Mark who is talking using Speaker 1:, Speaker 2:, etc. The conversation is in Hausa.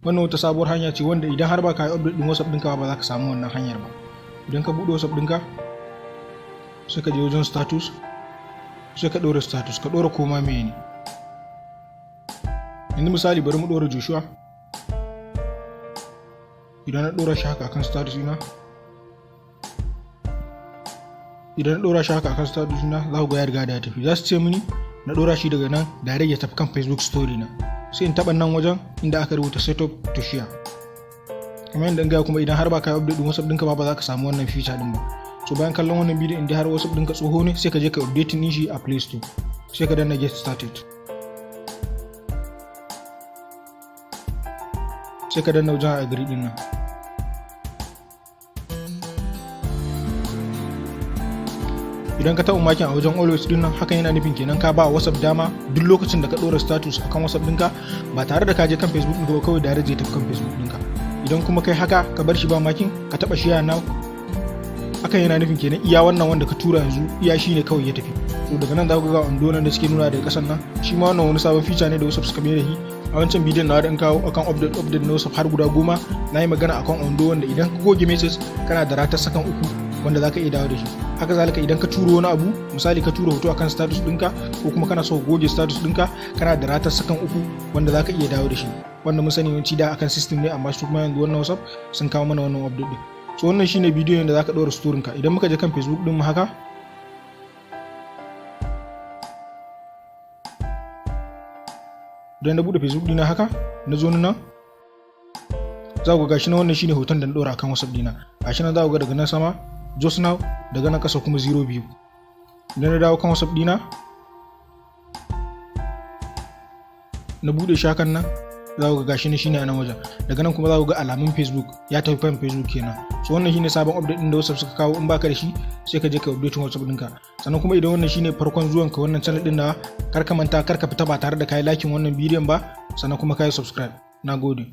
Speaker 1: Wannan wata sabuwar hanya ce wanda idan har ba ka yi update din WhatsApp ɗinka ba, za ka samu wannan hanyar ba. Idan ka buɗe WhatsApp ɗinka, sai ka je wajen status, sai ka ɗora status, ka ɗora koma meye ne. Yanzu misali, bari mu ɗora Joshua. Idan na ɗora shi haka akan status ɗina, idan na ɗora shi haka akan status ɗina, za ku ga ya riga da ya tafi. Za su ce mini na ɗora shi daga nan direct ya tafi kan Facebook story na. Sai in taɓa nan wajen inda aka rubuta "Set up to share". Kamar yadda in gaya kuma, idan har ba ka yi update din WhatsApp ɗinka ba, ba za ka samu wannan feature ɗin ba. So bayan kallon wannan bidiyon, idan har WhatsApp ɗinka tsoho ne, sai ka je ka update din shi a Play Store, sai ka danna "Get started", sai ka danna wajen "Agree" din nan. Idan ka taɓa marking a wajen "Always" din nan, hakan yana nufin kenan ka ba WhatsApp dama duk lokacin da ka ɗora status akan WhatsApp ɗinka, ba tare da ka je kan Facebook ɗinka ba, kawai direct zai tafi kan Facebook ɗinka. Idan kuma kai haka ka bar shi ba marking, ka taɓa "Share now", hakan yana nufin kenan iya wannan wanda ka tura yanzu, iya shi ne kawai ya tafi. To daga nan za ku ga undo nan da suke nuna daga kasan nan. Shi ma wannan wani sabon feature ne da WhatsApp suka mai da shi. A wancan bidiyon na da in kawo akan update na WhatsApp har guda 10, na yi magana akan undo, wanda idan ka goge message kana da ratar sakan 3 wanda za ka iya dawo da shi. Haka zalika, idan ka turo wani abu, misali ka tura hoto akan status ɗinka, ko kuma kana so ka goge status ɗinka, kana da ratar sakan 3 wanda za ka iya dawo da shi. Wanda mun sani yawanci da akan system ne, amma su kuma yanzu wannan WhatsApp sun kawo mana wannan update din. So wannan shine bidiyon da zaka ɗora story ka. Idan muka je kan Facebook din mu haka, idan na bude Facebook dina haka, na zo nan, za ku ga gashi na, wannan shine hoton da na ɗora akan WhatsApp dina. Gashi nan, za ku ga daga nan sama "Just now", daga nan kasa kuma 02. Idan na dawo kan WhatsApp dina, na bude shi hakan nan, za ku ga gashi ne, shine a nan wajen. Daga nan kuma za ku ga alamun Facebook, ya tafi kan Facebook kenan. So wannan shine sabon update din da WhatsApp suka kawo. In baka da shi, sai ka je ka update WhatsApp ɗinka. Sannan kuma idan wannan shine farkon zuwan ka wannan channel din na, kar ka manta, kar ka fita ba tare da kai liking wannan bidiyon ba, sannan kuma kai subscribe. Nagode.